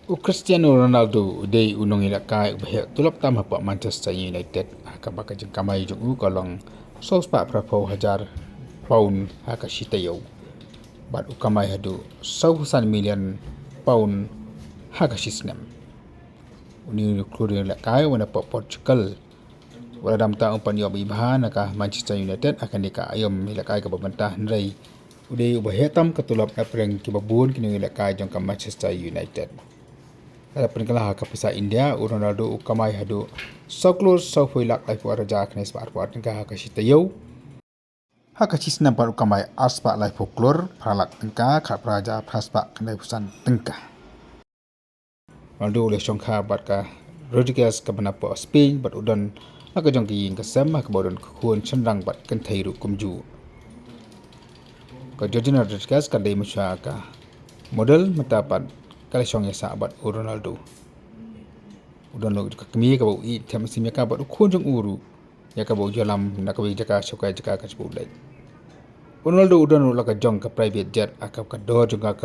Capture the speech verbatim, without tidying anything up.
U Cristiano Ronaldo u dei u nongïalehkai uba heh tulop tam hapoh Manchester United, ha kaba ka jingkamai jong u ka long saw spah phra phew hajar pound ha ka shi taïew. Bad u kamai haduh saw phew san million pound ha ka shi snem. Une u khlur ïalehkai uba na poh Portugal, uba la dam ta um pat ïoh ba i bha na ka Manchester United ha kane ka aïom ïalehkai kaba mynta, hynrei u dei uba heh tam ka tulop na pdeng kiba bun ki nongïalehkai jong ka Manchester United. Lada pynkylla ha ka pisa India, u Ronaldo u kamai haduh saw klur saw phew lak laiphew ar hajar khyndai spah arphew ar tyngka ha ka shi taïew. Ha ka shi snem pat u kamai ar spah laiphew klur phra lak tyngka khatphra hajar phra spah khyndaiphew san tyngka. Ronaldo u la shong kha bad ka Rodriguez kaba na poh Spain, bad u don la ka jong ka ïing ka sem ha kaba u don ka khun shynrang bad kynthei ruh kumjuh. Ka Georgina Rodriguez ka dei mynshuwa ka model, mynta pat ka la shong ïasah bad u Ronaldo. U don ruh ka kmie kaba u ïeit them mynsiem ïa ka, bad u khun jong u ruh ïa kaba u ïalam na kawei ka jaka sha kawei ka jaka ka jaka ba u leit. U Ronaldo u don ruh la ka jong ka private jet ha kaba ka dor jong ka